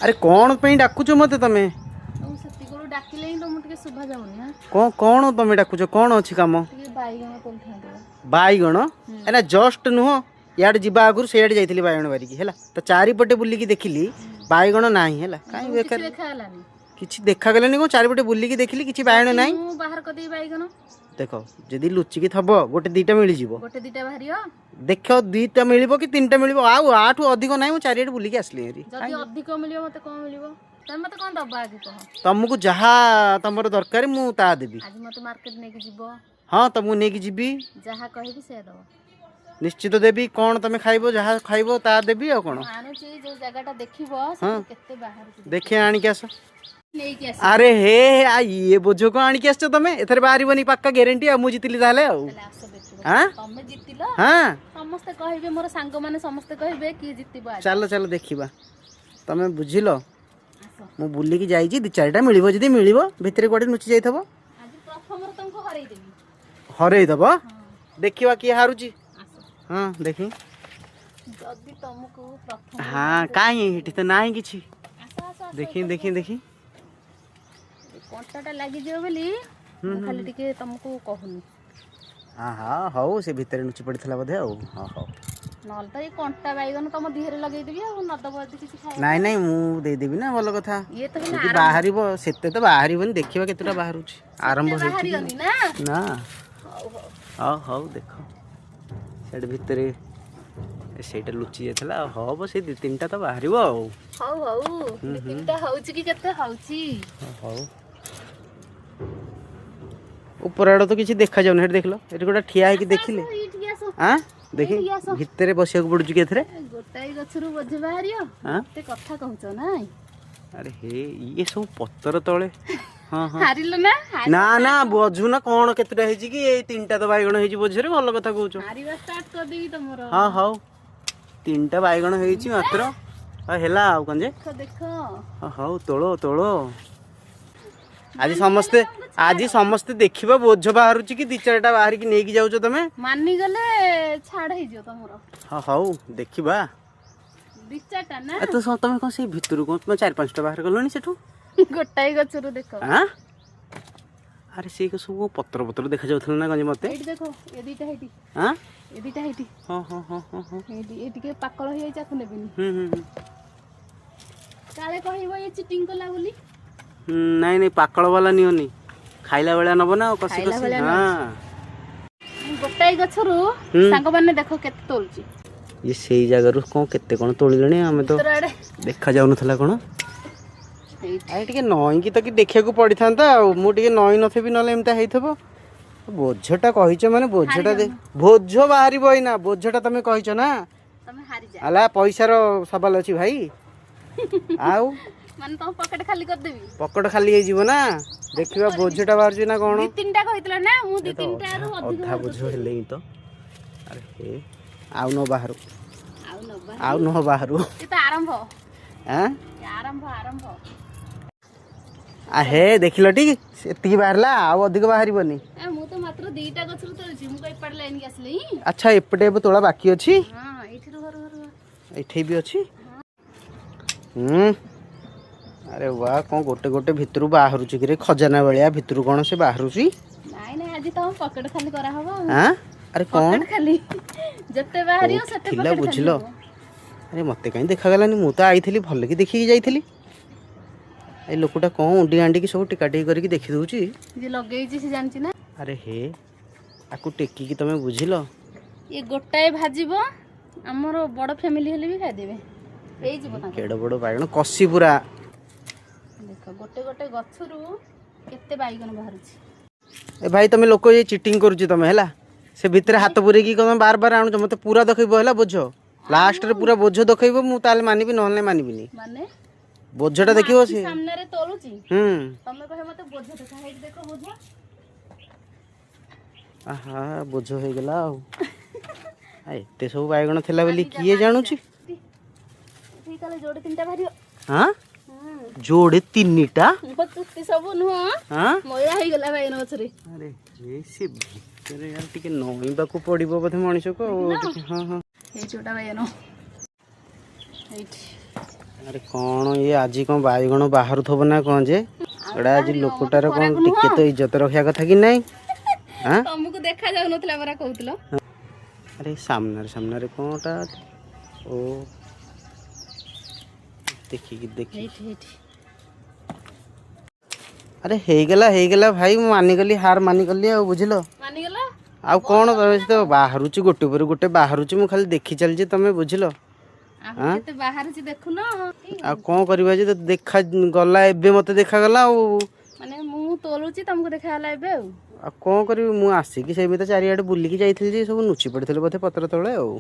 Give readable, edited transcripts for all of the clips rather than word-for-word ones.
ଆରେ କ'ଣ ପାଇଁ ଡାକୁଛ ମୋତେ ତମେ? ଆଉ ସେତିକରୁ ଡାକିଲେ ହିଁ ତମକୁ ଟିକେ ଶୁଭା ଯାଉନି ନା? କ'ଣ କ'ଣ ତମେ ଡାକୁଛ? କ'ଣ ଅଛି କାମ? ଟିକେ ବାଇଗଣ ତୋଳିଥାନ୍ତି ବା। ବାଇଗଣ ଏନା ଜଷ୍ଟ ନୁହଁ, ଇଆଡ଼େ ଯିବା ଆଗରୁ ସେଇଆଡ଼େ ଯାଇଥିଲି ବାଇଗଣ ବାରିକି, ହେଲା ତ ଚାରିପଟେ ବୁଲିକି ଦେଖିଲି, ବାଇଗଣ ନାହିଁ। ହେଲା କାହିଁ କିଛି ବେକାର ଦେଖା ହେଲାନି? କିଛି ଦେଖାଗଲାନି। କ'ଣ ଚାରିପଟେ ବୁଲିକି ଦେଖିଲି, କିଛି ବାଇଗଣ ନାହିଁ। ମୁଁ ବାହାର କରିଦେବି ବାଇଗଣ। ଦେଖ, ଯଦି ଲୁଚିକି ଥବ ଗୋଟେ ଦିଟା ମିଳିଯିବ। ଗୋଟେ ଦିଟା ବାହାରିବ? ଦେଖ, ଦିଟା ମିଳିବ କି ତିନିଟା ମିଳିବ, ଆଉ ଆଠୁ ଅଧିକ ନାହିଁ। ମୁଁ ଚାରିଆଡ଼େ ବୁଲିକି ଆସିଲି ହେରି। ଯଦି ଅଧିକ ମିଳିବ, ମତେ କଣ ମିଳିବ? ତମେ ମତେ କଣ ଦବ ଆଗେ କହ। ତମକୁ ଯାହା ତମର ଦରକାର, ମୁଁ ତାହା ଦେବି। ଆଜି ମତେ ମାର୍କେଟ ନେଇକି ଯିବ? ହଁ, ତମକୁ ନେଇକି ଯିବି। ଯାହା କହିବି ସେୟା ଦବ? ନିଶ୍ଚିତ ଦେବି। କ'ଣ ତମେ ଖାଇବ? ଯାହା ଖାଇବ ତାହା ଦେବି, ଆଉ କ'ଣ? ମୁଁ ଆଣୁଛି, ଯୋଉ ଜାଗାଟା ଦେଖିବ, ସେଠି କେତେ ବାହାରୁଛି। ଦେଖିଆ, ଆଣିକି ଆସ। ନେଇକି ଆସ। ଆରେ ହେ ହେ, ଆ ଇଏ ବୋଝ କ'ଣ ଆଣିକି ଆସିଛ ତମେ? ଏଥର ବାହାରିବନି, ପାକ୍କା ଗ୍ୟାରେଣ୍ଟି। ଆଉ ମୁଁ ଜିତିଲି ତାହେଲେ ଆଉ? ତାହେଲେ ଆସ ଦେଖିବ। ଆଁ? ତମେ ଜିତିଲ। ହଁ। ସମସ୍ତେ କହିବେ, ମୋର ସାଙ୍ଗମାନେ ସମସ୍ତେ କହିବେ କିଏ ଜିତିବ ଆଜି। ଚାଲ ଚାଲ, ଦେଖିବା। ତମେ ବୁଝିଲ? ଆସ। ମୁଁ ବୁଲିକି ଯାଇଛି, ଦି ଚାରିଟା ମିଳିବ ଯଦି ମିଳିବ, ଭିତରେ କୁଆଡ଼େ ଲୁଚି ଯାଇଥିବ। ଆଜି ପ୍ରଥମରୁ ତମକୁ ହରେଇଦେବି। ହରେଇ ଦବ? ଦେଖିବା କିଏ ହାରୁଛି। ଆସ। ହଁ, ଦେଖି। ଯଦି ତମକୁ ପ୍ରଥମ ହଁ, କାହିଁ ଏଠି ତ ନାହିଁ କିଛି। ଆସ ଆସ ଆସ। ଦେଖି ଦେଖି ଦେଖି। କଣ୍ଟାଟା ଲାଗିଯିବ ବୋଲି ମୁଁ ଖାଲି ଟିକେ ତମକୁ କହୁନି। ହଁ ହଁ, ହଉ, ସେ ଭିତରେ ଲୁଚି ପଡ଼ିଥିଲା ବୋଧେ ଆଉ। ହଁ, ହଉ। ନହେଲେ ତ ଏଇ କଣ୍ଟା ବାଇଗଣ ତମ ଦେହରେ ଲଗେଇଦେବି, ଆଉ ନଦବ ଯଦି କିଛି ଖାଇବା। ନାଇଁ ନାଇଁ, ମୁଁ ଦେଇଦେବି ନା, ଭଲ କଥା। ଇଏ ତ ହେଲା। ଯଦି ବାହାରିବ, ସେତେ ତ ବାହାରିବନି, ଦେଖିବା କେତେଟା ବାହାରୁଛି। ଆରମ୍ଭ ହେଇଛି କି? ବାହାରିବନି ନା? ନା। ହଉ ହଉ। ହଉ ହଉ, ଦେଖ, ସେଠି ଭିତରେ ସେଇଟା ଲୁଚି ଯାଇଥିଲା। ଆଉ ହବ, ସେଇ ଦି ତିନିଟା ତ ବାହାରିବ ଆଉ। ହଉ ହଉ, ଦି ତିନିଟା ହଉଛି କି କେତେ ହଉଛି। ହଉ, ଉପର ଆଡ଼େ ତ କିଛି ଦେଖାଯାଉନି। ସେଠି ଦେଖିଲ, ଏଠି ଗୋଟେ ଠିଆ ହେଇକି ଦେଖିଲେ। ଏଇଠିକି ଆସ। ଆଁ, ଦେଖି। ଏଇଠିକି ଆସ। ଭିତରେ ବସିବାକୁ ପଡୁଛି କି ଏଥିରେ? ଗୋଟାଏ ଗଛରୁ ବୋଝ ବାହାରିବ? ଆଁ? ଏତେ କଥା କହୁଛ ନାଇଁ? ଆରେ ହେ, ଇଏ ସବୁ ପତର ତଳେ। ହଁ ହଁ। ହାରିଲ ନା? ନା ନା, ବୋଝୁ ନା କ'ଣ କେତେଟା ହେଇଛି କି? ଏଇ ତିନିଟା ତ ବାଇଗଣ ହେଇଛି ବୋଝରେ, ଭଲ କଥା କହୁଛ। ହାରିବା ଷ୍ଟାର୍ଟ କରିଦେବି ତମର। ହଁ, ହଉ, ତିନିଟା ବାଇଗଣ ହେଇଛି ମାତ୍ର। ହଁ, ହେଲା, ଆଉ କ'ଣ ଯେ? ଦେଖ ଦେଖ। ହଁ, ହଉ, ତୋଳ ତୋଳ। ଆଜି ସମସ୍ତେ ଦେଖିବ, ବୋଝ ବାହାରୁଛି କି ଦି ଚାରିଟା ବାହାରିକି ନେଇକି ଯାଉଛ ତମେ। ମାନିଗଲେ ଛାଡ ହେଇଯିବ ତମର। ହଁ, ହଉ, ଦେଖିବା। ଦି ଚାରିଟା ନା? ଏ ତ ତମେ କ'ଣ ସେଇ ଭିତରୁ କ'ଣ ତୁମେ ଚାରି ପାଞ୍ଚଟା ବାହାର କଲଣି ସେଠୁ? ଗୋଟାଏ ଗଛରୁ ଦେଖ। ଆଁ, ଆରେ ସେଇ ସବୁ ପତ୍ର ପତ୍ର ଦେଖାଯାଉଥିଲା ନା କ'ଣ ଯେ ମତେ? ଏଇଠି ଦେଖ, ଏ ଦିଟା ହେଇଠି। ଆଁ? ଏ ଦିଟା ହେଇଠି। ହଁ ହଁ ହଁ ହଁ ହଁ। ଏଇଠି, ଏ ଟିକେ ପାକଳ ହେଇଯାଇଛି, ଆକୁ ନେବିନି। ହୁଁ ହୁଁ ହୁଁ। କାଳେ କହିବ ଇଏ ଚିଟିଂ କଲା ବୋଲି। ହୁଁ, ନାଇଁ ନାଇଁ, ପାକଳ ବାଲା ନିଅନି, ଖାଇଲା ଭଳିଆ ନବ ନା ଆଉ କଷି ଖାଇଲା କଷି। ଭଳିଆ। ମୁଁ ଗୋଟାଏ ଗଛରୁ ସାଙ୍ଗମାନେ ଦେଖ କେତେ ତୋଳୁଛି। ଇଏ ସେଇ ଜାଗାରୁ କ'ଣ କେତେ କ'ଣ ତୋଳିଲେଣି, ଆମେ ତ ଭିତର ଆଡେ। ଦେଖା ଯାଉନଥିଲା କ'ଣ। ଏଇଠି। ଆରେ ଟିକେ ନଇଁକି ତ କି ଦେଖିବାକୁ ପଡ଼ିଥାନ୍ତା, ଆଉ ମୁଁ ଟିକେ ନଇଁ ନଥିବି, ନହେଲେ ଏମିତି ହେଇଥିବ। ବୋଝଟା କହିଛ ମାନେ ବୋଝଟା ଦେ, ବୋଝ ବାହାରିବ ଏଇନା। ବୋଝଟା ତମେ କହିଛ ନା? ତମେ ହାରିଯା। ହେଲା, ପଇସାର ସବାଲ ଅଛି ଭାଇ ଆଉ। ମାନେ ତମ ପକେଟ ଖାଲି କରିଦେବି? ପକେଟ ଖାଲି ହେଇଯିବ ନା, ଦେଖିବା ବୋଝଟା ବାହାରୁଛି ନା କ'ଣ। ଦି ତିନିଟା କହିଥିଲ ନା, ମୁଁ ଦି ତିନିଟାରୁ ଅଧିକ ଅଧା ବୋଝ ହେଲେ ହିଁ ତ। ଆରେ ହେ, ଆଉ ନ ବାହାରୁ। ଆଉ ନବା। ଆଉ ନ ବାହାରୁ। ଏ ତ ଆରମ୍ଭ। ଆଁ? ଏ ଆରମ୍ଭ ଆରମ୍ଭ। ଆ ହେ, ଦେଖିଲ ଟି, ସେତିକି ବାହାରିଲା, ଆଉ ଅଧିକ ବାହାରିବନି। ଏ ମୁଁ ତ ମାତ୍ର ଦିଟା ଗଛରୁ ତୋଳୁଛି, ମୁଁ କଣ ଏପଟେ ଲାଇନ୍ କି ଆସିଲି? ଆଚ୍ଛା, ଏପଟେ ଏବେ ତୋଳା ବାକି ଅଛି? ହଁ, ଏଇଠି ରୁହ ରୁହ ରୁହ। ଏଠି ବି ଅଛି। ହୁଁ, ଆରେ ବା, କ'ଣ ଗୋଟେ ଗୋଟେ ଭିତରୁ ବାହାରୁଛି କିରେ? ଖଜାନା ଭଳିଆ ଭିତରୁ କ'ଣ ସେ ବାହାରୁଛି? ନାଇଁ ନାଇଁ, ଆଜି ତମ ପକେଟ ଖାଲି କରାହବ ଆଉ। ଆଁ, ଆରେ କ'ଣ? ପକେଟ ଖାଲି ଯେତେ ବାହାରିବ କୋଉଠି ସେତେ ଥିଲା ପକେଟ ଖାଲି ବୁଝିଲ? ହବ। ଆରେ ମତେ କାହିଁ ଦେଖାଗଲାନି? ମୁଁ ତ ଆଇଥିଲି, ଭଲକି ଦେଖିକି ଯାଇଥିଲି। ଏ ଲୋକଟା କ'ଣ ଉଣ୍ଡି ଆଣ୍ଡିକି ସବୁ ଟିକା ଟିକି କରିକି ଦେଖିଦଉଛି। ଯିଏ ଲଗେଇଛି ସେ ଜାଣିଛି ନା। ଆରେ ହେ, ଆକୁ ଟେକିକି ତମେ ବୁଝିଲ? ଇଏ ଗୋଟାଏ ଭାଜିବ, ଆମର ବଡ ଫ୍ୟାମିଲି ହେଲେ ବି ଖାଇଦେବେ, ହେଇଯିବ ତାଙ୍କର। କେଡ଼େ ବଡ଼ ବାଇଗଣ, କଷି ପୁରା। ଦେଖ, ଗୋଟେ ଗୋଟେ ଗଛରୁ କେତେ ବାଇଗଣ ବାହାରୁଛି। ଏ ଭାଇ, ତମେ ଲୋକ ଇଏ ଚିଟିଂ କରୁଛି ତମେ, ହେଲା? ସେ ଭିତରେ ହାତ ପୁରେଇକି ତମେ ବାର ବାର ଆଣୁଛ। ମତେ ପୁରା ଦେଖେଇବ, ହେଲା? ବୋଝ ଲାଷ୍ଟରେ ପୁରା ବୋଝ ଦେଖେଇବ, ମୁଁ ତାହେଲେ ମାନିବି, ନହେଲେ ମାନିବିନି। ମାନେ? ବୋଝଟା ଦେଖିବ ସେ। ସାମ୍ନାରେ ତୋଳୁଛି। ତମେ କହିବ ମତେ ବୋଝ ଦେଖା, ହେଇଠି ଦେଖ ବୋଝ। ଆହା, ବୋଝ ହେଇଗଲା ଆଉ। ଏତେ ସବୁ ବାଇଗଣ ଥିଲା ବୋଲି କିଏ ଜାଣୁଛି? ଠିକ, ହେଲେ ଯୋଡ଼େ ତିନିଟା ବାହାରିବ। ହଁ, ଯୋଡ଼େ ତିନିଟା? ମୋ ଚୁଟି ସବୁ ନୁହଁ ମଇଳା ହେଇଗଲା ବାଇଗଣ ଗଛରେ। ଆରେ ଏ ସେ ଭିତରେ ୟାର ଟିକେ ନଇଁବାକୁ ପଡ଼ିବ ବୋଧେ ମଣିଷକୁ ଆଉ ଟିକେ। ହଁ ହଁ। ଏଇ ଯୋଉଟା ବାଇଗଣ ଏଇଠି। ଆରେ କ'ଣ ଇଏ ଆଜି କ'ଣ ବାଇଗଣ ବାହାରୁଥିବ ନା କ'ଣ ଯେ? ଏଇଟା ଆଜି ଲୋକଟାର କ'ଣ ଟିକେ ତ ଇଜ୍ଜତ ରଖିବା କଥା କି ନାଇଁ? ଆଁ ତମକୁ ଦେଖା ଯାଉନଥିଲା ପରା କହୁଥିଲ। ଆରେ ସାମ୍ନାରେ ସାମ୍ନାରେ କ'ଣଟା? ଓ, ଦେଖିକି ଦେଖି। ଏଇଠି ଏଇଠି। ଆରେ ହେଇଗଲା ହେଇଗଲା ଭାଇ, ମୁଁ ମାନିଗଲି, ହାର ମାନିଗଲି ଆଉ, ବୁଝିଲ? ମାନିଗଲ? ଆଉ କ'ଣ, ତମେ ତ ବାହାରୁଛି, ଗୋଟେ ପରେ ଗୋଟେ ବାହାରୁଛି, ମୁଁ ଖାଲି ଦେଖି ଚାଲିଛି ତମେ, ବୁଝିଲ? ଆଉ କେତେ ବାହାରୁଛି ଦେଖୁନ। ଆଉ କ'ଣ କରିବା ଯେ, ଦେଖା ଗଲା ଏବେ, ମତେ ଦେଖାଗଲା ଆଉ। ମାନେ ମୁଁ ତୋଳୁଛି, ତମକୁ ଦେଖାଗଲା ଏବେ ଆଉ। ଆଉ କ'ଣ କରିବି, ମୁଁ ଆସିକି ସେଇ ଭିତରେ ଚାରିଆଡ଼େ ବୁଲିକି ଯାଇଥିଲି ଯେ ସବୁ ଲୁଚି ପଡ଼ିଥିଲେ ବୋଧେ ପତ୍ର ତଳେ। ଆଉ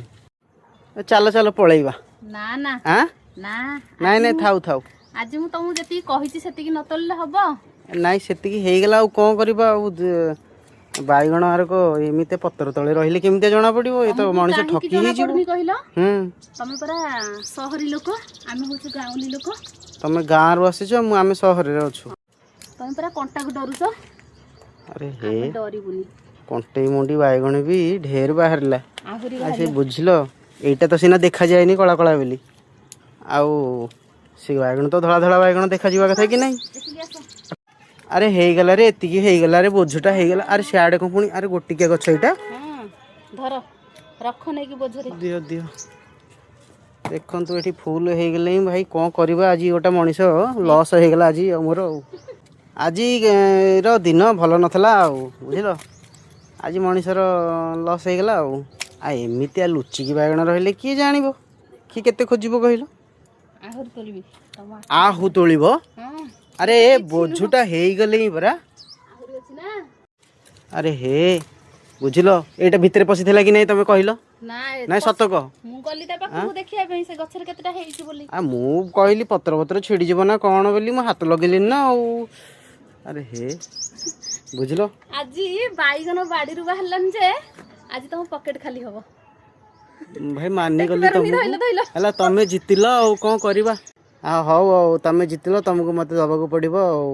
ଚାଲ ଚାଲ, ପଳେଇବା। ନା ନା। ଆଁ? ନା। ନାଇଁ ନାଇଁ, ଥାଉ ଥାଉ। ଆଜି ମୁଁ ତମକୁ ଯେତିକି କହିଛି ସେତିକି ନ ତୋଳିଲେ ହବ? ନାଇଁ, ସେତିକି ହେଇଗଲା, ଆଉ କ'ଣ କରିବା ଆଉ? ବାଇଗଣ ଆରକ ଏମିତି ପତ୍ର ତଳେ ରହିଲେ କେମିତି ଜଣା ପଡ଼ିବ? ଏ ତ ମଣିଷ କାହିଁକି ଠକି ଜଣା ହେଇଯିବ। ପଡୁନି କହିଲ? ହୁଁ। ତମେ ପରା ସହରୀ ଲୋକ, ଆମେ ହଉଛୁ ଗାଉଁଲି ଲୋକ। ତମେ ଗାଁରୁ ଆସିଛ, ମୁଁ ଆମେ ସହରରେ ଅଛୁ। ତମେ ପରା କଣ୍ଟାକୁ ଡରୁଛ। ଆରେ ହେ। ଆମେ ଡରିବୁନି। କଣ୍ଟେଇ ମୁଣ୍ଡି ବାଇଗଣ ବି ଢେର ବାହାରିଲା। ଆହୁରି। ଆଉ ସେ ବୁଝିଲ, ଏଇଟା ତ ସିନା ଦେଖାଯାଏନି କଳା କଳା ବୋଲି, ଆଉ ସେ ବାଇଗଣ ତ ଧଳା ଧଳା ବାଇଗଣ ଦେଖାଯିବା କଥା କି ନାଇଁ? ଦେଖିକି ଆସ। ଆରେ ହେଇଗଲା ରେ, ଏତିକି ହେଇଗଲା ରେ, ବୋଝଟା ହେଇଗଲା। ଆରେ ସିଆଡ଼େ କ'ଣ ପୁଣି? ଆରେ ଗୋଟିକିଆ ଗଛ ଏଇଟା। ହଁ, ଧର, ରଖ ନେଇକି ବୋଝରେ। ଦିଅ ଦିଅ। ଦେଖନ୍ତୁ, ଏଠି ଫୁଲ ହେଇଗଲେ ହିଁ ଭାଇ, କ'ଣ କରିବା, ଆଜି ଗୋଟେ ମଣିଷ ଲସ୍ ହେଇଗଲା ଆଜି ଆଉ ମୋର। ଆଉ ଆଜି ର ଦିନ ଭଲ ନଥିଲା ଆଉ, ବୁଝିଲ? ଆଜି ମଣିଷର ଲସ୍ ହେଇଗଲା ଆଉ। ଆଉ ଏମିତିଆ ଲୁଚିକି ବାଇଗଣ ରହିଲେ କିଏ ଜାଣିବ, କିଏ କେତେ ଖୋଜିବ କହିଲ? ଆହୁରି ତୋଳିବି ତମ। ଆହୁ ତୋଳିବ? ହଁ। ଆରେ ଏ ବୋଝଟା ହେଇଗଲେ ହିଁ ପରା। ଆହୁରି ଅଛି ନା। ଆରେ ହେ, ବୁଝିଲ, ଏଇଟା ଭିତରେ ପଶିଥିଲା କି ନାଇଁ ତମେ କହିଲ? ନା। ନାଇଁ, ସତ କହ। ମୁଁ ଗଲି ତା ପାଖକୁ ଦେଖିବା ପାଇଁ ସେ ଗଛରେ କେତେଟା ହେଇଛି ବୋଲି। ଆଉ ମୁଁ କହିଲି ପତ୍ର ପତ୍ର ଛିଡ଼ିଯିବ ନା କ'ଣ ବୋଲି ମୁଁ ହାତ ଲଗେଇଲିନି ନା ଆଉ। ଆରେ ହେ, ବୁଝିଲ? ଆଜି ବାଇଗଣ ବାଡିରୁ ବାହାରିଲାନି ଯେ ଆଜି ତମ ପକେଟ ଖାଲି ହବ। ଭାଇ, ମାନିଗଲି। ଦେଖିପାରୁନି, ତମକୁ ଧଇଲ ଧଇଲ। ହେଲା, ତମେ ଜିତିଲ, ଆଉ କ'ଣ କରିବା? ଆଉ ହଉ ହଉ, ତମେ ଜିତିଲ, ତମକୁ ମତେ ଦବାକୁ ପଡ଼ିବ ଆଉ।